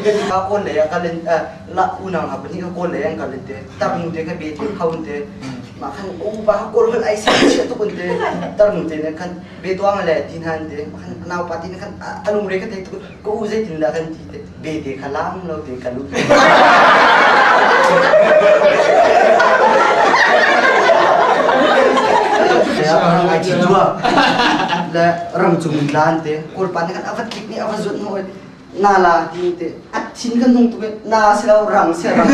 Kawl lei ah kal in la unau hna pahnih kha kawl lei an kal in te tarnu te kha be te kho in te mah khan upa kha kawl holh ai sia chia tuk in te tarnu te nih khan be tuang le ti hna in te khan naupa ti nih khan a lungre kha thei tuk ka u zeitin dah kan ti te be te kha lam lo te ka lu. Ai chi chua le rang cung tlan te kawl pa nih khan a va tlik nih a va zuat hnu na la ti te a thin kan hung tuk na si lo rang si rang.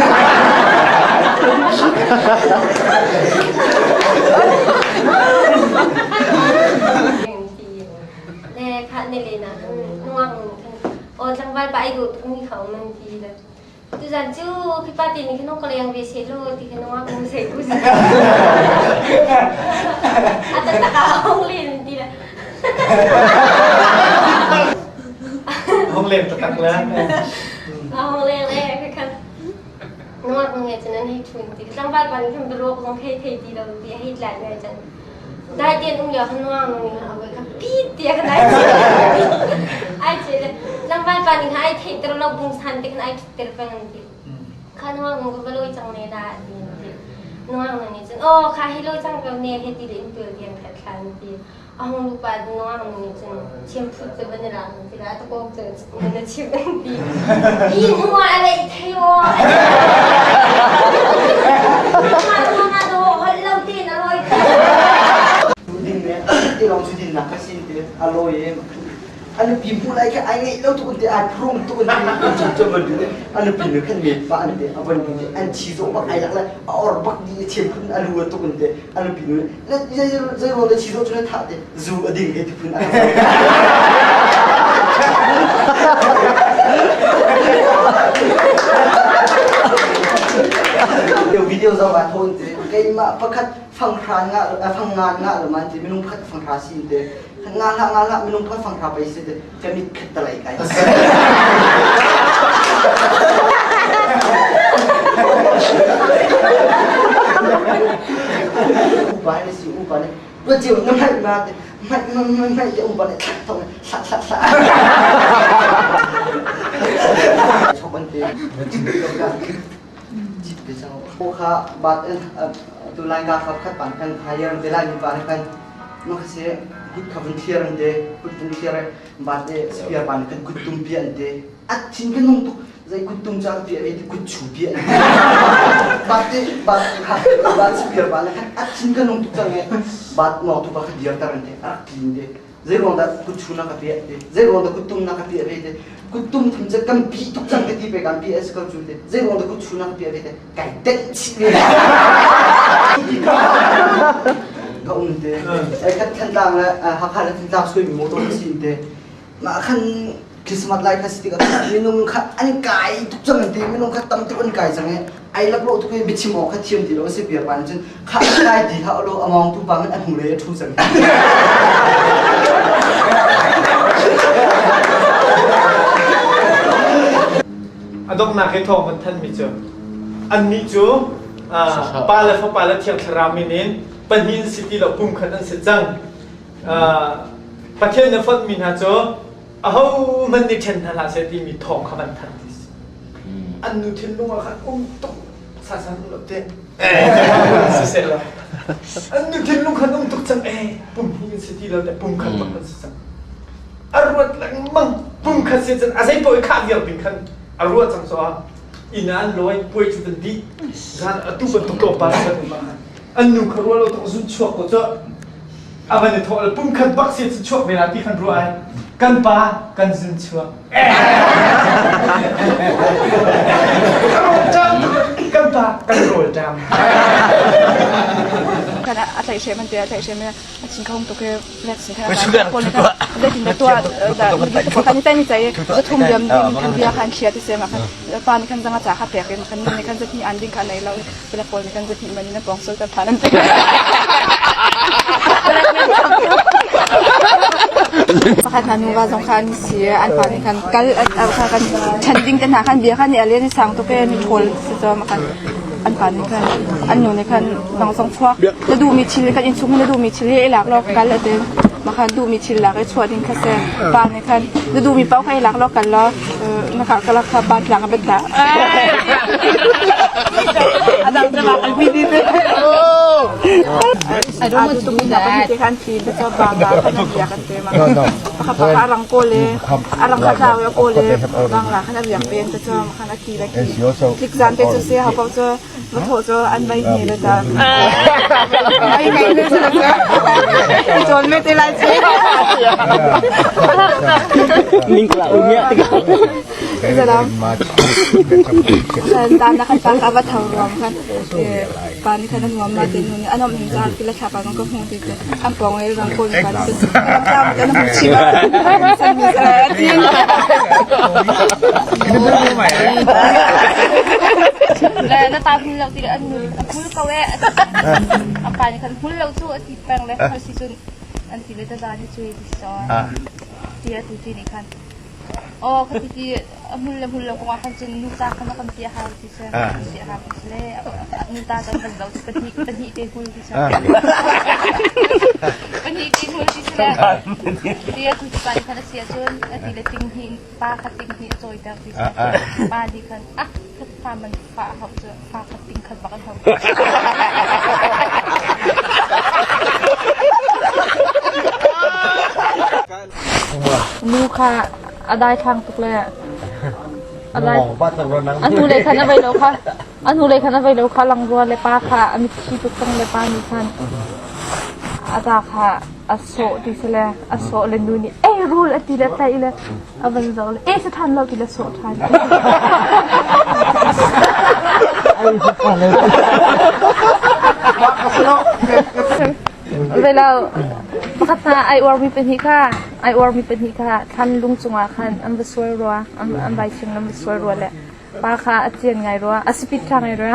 Le kha ne le na nuang khan o tlangval pa ai do tuk mi kha um an ti le tuzan cu khi pa ti ni khan ka leng ve se lo ti khan nuang mu se ku se a tak tak a hong len ti le Hong leng taktak le. Hong leng le khan nuang nge cun an hei ṭhun ti tlangval pa nih khan biaruak zong hei thei ti lo ti hei tlai ngai cun dai tein um lio khan nuang ning a voi kha pit tiah khan ai ai che le tlangval pa nih khan ai theihter lo pungsan te khan ai ṭhutter peng an ti kha nuang nung ka va lawi cang ne dah ti an ti nuang nung nih cun aw kha hi lawi cang ko ne he ti le in tual tiang kha thlan ti A hung lupa nungak nih cun thiamphut cu van i lak tikah takawk cu na chimh an ti. Hi hnu ah a leih thei aw. Mah do holh lo tein a lawi Ding ne ti lawng cu din nak ka sin te a lawi e a nupi hmuh lai kha ai ngeih lo tuk te ai phurung tuk te cu van du a nupi nu khan met pa an te a van du te an chi zawh bak ai lak le a or bak di thiam phun a lu a tuk te a nupi nu zei ruang dah chi zawh cu na thah te zu a ding he ti phun a video zoh ah thawn te keimah pakhat fanghra nga fang nga nga lo man ti minung pakhat fanghra sin te nga hlah nga hlah minung pakhat fanghra pai si te ka mit khat talai kai. Upa ne si upa ne tua chiu na mai ma te mai mai mai te upa ne thak thong thla thla thla. Chok an te. Chit te chang. Kha bat tu lai ka khap khat pan kan hire te lai mi pa ne kan ma kha se kut kha vun thliar an te kut vun thliar bat e spear pan kan kut tum pi an te at thin kan nung tuk zai kut tum cha pi ve ti kut chu pi an bat te bat kha bat spear pan khan at thin kan nung tuk chang e bat no tu pa kha diar tar an te arak tlin te zei ruang dah kut chu na ka piah te zei ruang dah kut tum na ka piah ve te kut tum thum cu kan pi tuk cang te ti pe kan pi as ko cu te zei ruang dah kut chu na ka piah ve te kai tenh chih ve ka um te ai khat Thantlang le Hakha le Thantlang sui mi motor si te mah khan Christmas lai kha si tikah minung kha an kai tuk cang an ti minung kha tam tuk an kai cang i ai lak lo tuk i biachim awk kha thiam ti lo a si piak pa cun kha an kai ti hlah lo a ngawng tu pa ngan a hnulei a ṭhu cang. A donghnak i thawng kan thanmi cu annih cu Pa le Fapa le Thiang Thlarau min in pahnih an si ti lo pumkhat an si cang. Pathian na fonhmi hna cu ahohmanh nih ṭhen hna hlah seh timi thawng kha van thanh ti si. An nu thinlung ah khan um tuk sasan um lo te. Siseh law an nu thinlung khan um tuk cang eh pum hi an si ti lo te pum khat bak an si cang. A ruat lengmang pum khat si cun a zei paoh i khah viar ding khan a ruah cang so ah inn ah an lawi puai cu kan dih zan atu bantuk tlawmpal san um ah an nu kha ruah lo tuk zun chuak ko cu a van i thawh le pumkhat bak si cu chuak ve la ti khan ruah ai kan pa kan zun chuak kan pa kan rawl ṭam kan a tlaihhrem an ti a tlaihhrem a thin kha hung tuk i vaccine kha pawl nih khan zeitin dah tuah kan i ni cai zathum liam ding khan bia khan thlia ti se ma khan pa nih khan zanga ca kha pek in khan nu nih khan zahnih an ding kha nei lo palek pawl nih khan zahnih man in a pawng sul kan than an ti. Pakhat hna nuva zong kha an si an pa nih khan kal kha kan ṭhen ding te hna khan bia khan i a len i sang tuk e ni ṭhawl si cu ma khan an pa nih khan an nu nih khan dang zong chuak na duhmi thil kan innchung na duhmi thil hi i lak law kal a ti. Ma khan duhmi thil lak i chuah ding kha si. Pa nih khan na duhmi paoh kha i lak law kal law na kar ka lak kha pa tlang a bet ta. A dang te ma kan pi ti te. I don't want to do that. Te khan thi te cho ba ba khan an biak an te ma. Pakhat pa kha a rang kawl i a rang kha tlau i a kawl i bang la khan a riak pen te cho ma khan a ki le ki. Tlik zan te chu se ha pau chu va thawh cu an vai hne le ta. Vai ngei le cu cu cawn me te lai che. Ning kla umia tika. Salam. Khan ta na khan pa ka va tho ruam khan pa ni khan an nuam ma te nu ni anom ning cha ki la tha pa ko hmu ti te an pong le rang ko ni pa ni ram tam te na hmu chi ba san mi sa ti. Le na ta hul lo ti le an nu a hul ko e a pa nih khan hul lo cu a ti peng le hul si cun an ti le ta ni cui ti so ti atu ti nih khan oh ka ti ti a hmul le hmul lo kong ah khan cun nu ta khan a kan ti a hau ti se ti a hau ti le nu ta kan van lo pahnih pahnih te hmul ti se pahnih te hmul ti se ti atu ti pa nih khan a si ahcun a ti le ting hi pa kha ting hi a cawiter ti se pa nih khan ah fa man fa a hauh cu fa kha ting khat bak an hauh. Nu kha a daithlang tuk le a dai a hnu lei khan a vei lo kha a hnu lei khan a vei lo kha lang rua le pa kha a mitthli tuk cang le pa nih khan a ta kha a sawh ti si le a sawh le nu nih ei rul a ti le tlaih le a van zoh le ei sa ṭhan lo ti le sawh ṭhan. Velo pakhat hna ai uarmi pahnih kha ai uarmi pahnih kha thlan lung cungah khan an va sual rua an vai ching an va sual rua le pa kha a cian ngai rua a speed tha ngai rua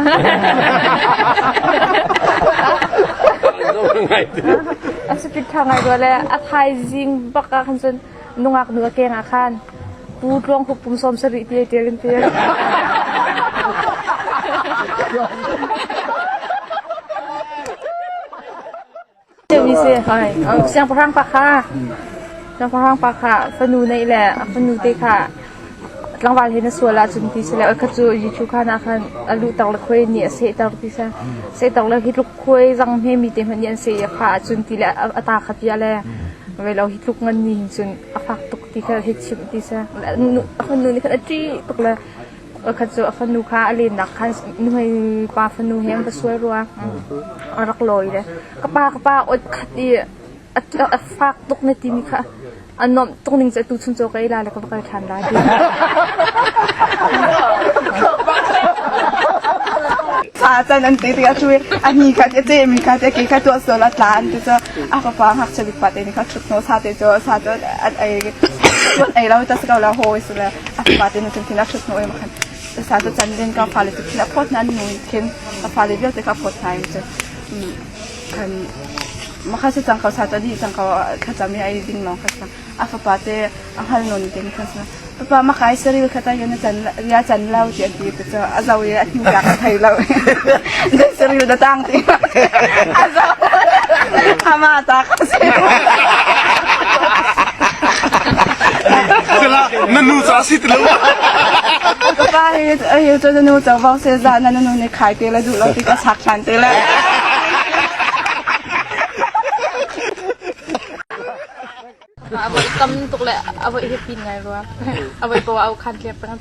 a speed tha ngai rua le a thaizing bak ah khan cun nungak nu a keng ah khan pu tluang hup pum sawm sarih ti ai ṭial in ti. Siangpahrang pa kha siangpahrang pa kha fanu neih le a fanu te kha tlangval he na sual ahcun ti si le oi kha cu YouTube khan ah khan a luhter le khuai nih a sehter ti si sehter le hi tluk khuai zang hme mi te hmanh nih an seh i a kha ahcun ti le a ta kha piah le vei lo hi tluk ngan ni hin cun a fak tuk ti kha hi chimh ti si a fanu nih khan a ṭih tuk le Khat cu a fanu kha a lennak khan nuhmei pa fanu he an va sual rua. A rak lawi le ka pa ka pa ot khat i a fak tuk na timi kha a nuamh tuk ning cu atu chun caw ka ei la le ka va kal ṭhan lai ti. Sa can an ti tikah cu a hni kha a cehmi kha te ke kha tuah sual a tla an ti cu a fapa ngakchia bik pa te nih kha ṭhut hnaw sa te cu sa cu an ei tuan ei lo ta si ko la hawi si le a fapa te nih cun thin a ṭhut hnaw i khan sa cu can ding ka fale cu thin a phawt hna nu in khin a fale vialte kha a phawt hna in cun khan makha si cang ko sa cu a dih cang ko thlacam i ei ding lawng kha si a fapa te a hngal nawn ding kha si papa makai saril kha ta na can ria can lo ti an ti te cu a zo i a hnu tak a thei lo saril da tang ti a zo ama ta kha si Sila na nu ca si ti lo. Papa hi hi cu na nu covo se za na nu nih khai te la duh lo ti ka sak than te la. A voi tam tuk le a voi he pin ngai rua. A voi po au khan tlep peng.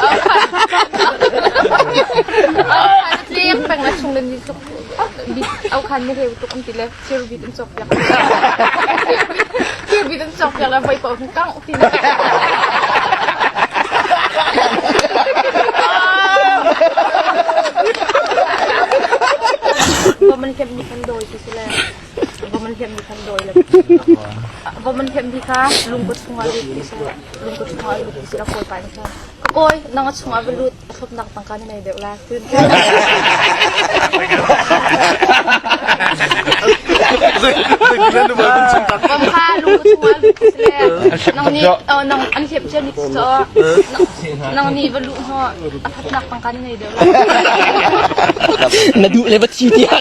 Au khan tlep peng la chung le ni tuk au khan ni heu tuk an ti le thir bit an cawk piak. Thir bit an cawk piak le voi po kang ti. Vom an hliamh mi kan dawi ti si le vom an hliamh mi kan dawi le vom an hliamh mi kha lungkut chungah lut ti si lungkut chungah lut ti si la kawi pa nih khan ka kawi nang a chungah va lut a thlopnak tangka na nei deuh la tin Vom kha lungkut chungah lut ti si le nang nih nang an hliamh cia mi cu nang nih va luh hnawh a thatnak tangka na nei deuh la Na duh le va thi tiah.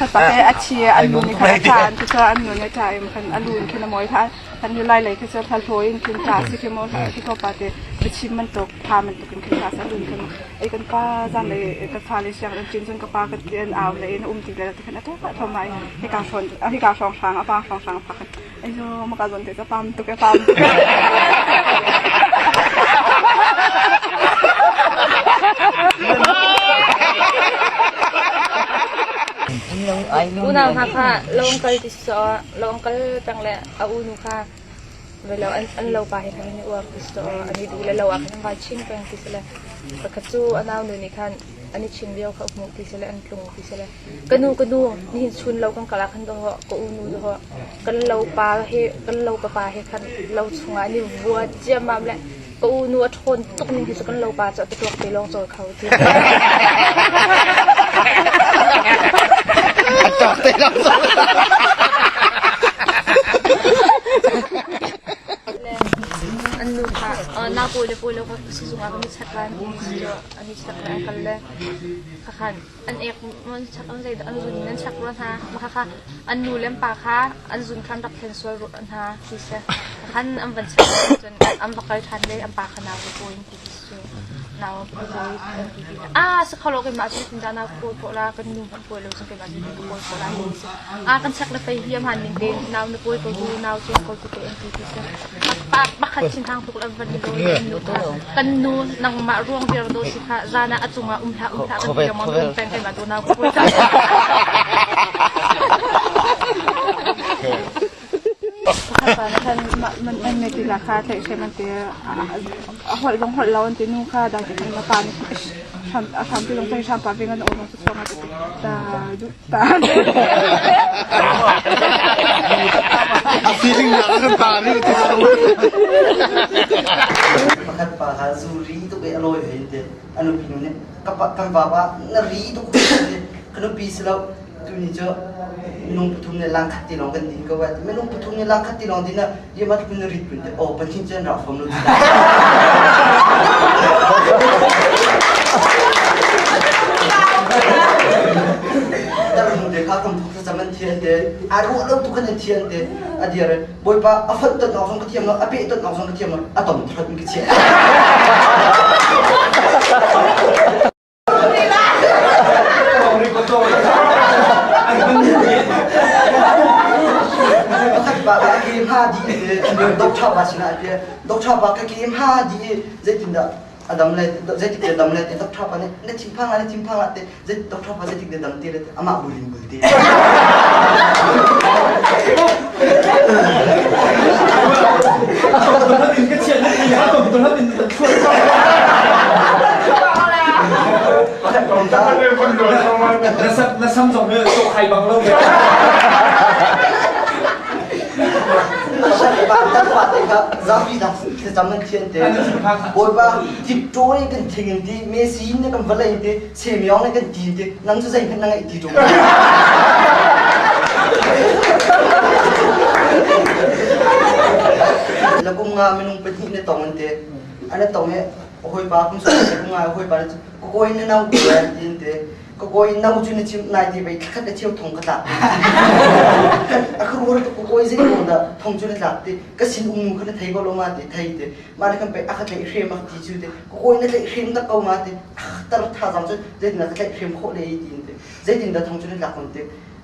Pakhat pa he a thi an nu nih khan a ṭha an ti cu an nu nih a ṭha i khan a lu in khin a mawi kha kan nu lai lei khi cu hlahlawi in khin ṭha si khi maw khi ko pa te biachim bantuk pha bantuk in khin ṭha si a lu in khin ei kan pa zan lei kan fale siang an cin cun ka pa ka ti an au le in um ti le ti khan a ṭha thom ai hika hrawn hika hrawng hrang a pa hrawng hrang a phak ai zo maka zon te ca pam tuk e pam tuk Unau hna kha lo an kal ti si lo an kal peng le a unu kha velo an an lo pa he khan an i uar ti si an i duh le lo ah khan an vai chin peng ti si le pakhat cu a nau nu nih khan an i chin lio kha a hmuh ti si le an tlung ti si le ka nu ka nu nihin chun lo kan kal ah khan dawh ka unu dawh kan lo pa he kan lo papa he khan lo chungah an i vua ciammam le Ka u nu a ṭhawn tuk ning hi cu kan lo pa cu a tuak te lawng cawl kho ti. A tuak te lawng cawl. An nu kha na pawi le pawi lo ka sizung ah kan i chek lan an i chek le an kal le kha an ek an chak an zei an zun an chak rua hna mah kha an nu le an pa kha an zun kha an rak thlen sual rua hna ti si khan an van chak cun an va kal ṭhan le an pa kha nau va pawi in ti si nau va pawi an ti ti ah si kho lo keimah cu tin dah nau ka pawi khawh la kan nu hmanh pawi lo cun keimah cu ka pawi khawh la ti si ah kan chak le fei hi hman ning te nau na pawi ko tu nau cu ko tu te an ti ti si pa pakhat thin hang tuk le van i lawi kan nu kha kan nu nangmah ruang viar do si kha zan ah a cungah um hlah um hlah kan ti lengmang um peng keimah tu nau ka pawi Khan man me ti la kha tlaih hrem an ti a holh zong holh lo an ti nu kha dai te khan na pa nih hram a hram ti zong sai hram pa ve ngan o zong chu chuang a ti ta du ta A feeling na kan pa ni ti Pakhat pa kha zu ri tuk i a lawi ve te a nupi nu nih ka pa kan vapa na ri tuk te ka nupi si lo tuni cu minung pathum nih lang khat ti lawng kan din ko ai minung pathum nih lang khat ti lawng din ah yama tu na rit pun te oh pathin chen ra fom lo Tar te kha kam thok zaman thian te a ru lo tu kan thian te a dir boipa a fat ton awk zong ka thiam lo a pe ton awk zong ka thiam lo a tom thot in ka chia Doctor pa ka ke hma di zeitindah a dam le zeitik te dam le te doctor pa nih na thinphang la na thinphang la te zei doctor pa zeitik te dam te le amah bul in bul te Na sam zong hi cawk hai bang lo. Bawipa tipṭaw in kan thing in ti Messi in kan vawlei in ti Semyong in kan ti in ti nang cu zeihmanh na ngeih ti ṭung. La kum nga minung pahnih na tong in ti ana tong i hawipa kum sawm kum nga hawipa na ka kawi na nau ku an ti in ti ka kawi nau cu na chim nai ti vei thlakhat na cheu thong ka tlak a khuruar tu ka kawi zei ko dah thong cu na tlak ti ka sin um nu kha na thei ko lo ma ti thei ti mah le kan pe a ka tlaih hrem a ti cu ti ka kawi na tlaih hrem tak ko ma ti tar thazaang cu zeitin dah ka tlaih hrem khawh le ti in ti zeitin dah thong cu na tlak kon ti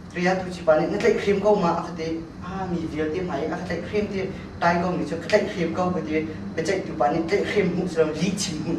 Ria tu chi pa nih na tlaih hrim ko ma a ka ti a mi vialte hmai a ka tlaih hrim ti tai ko mi cu ka tlaih hrim ko ka ti biaceih tu pa nih tlaih hrim hmuh si lo lih chim hmuh.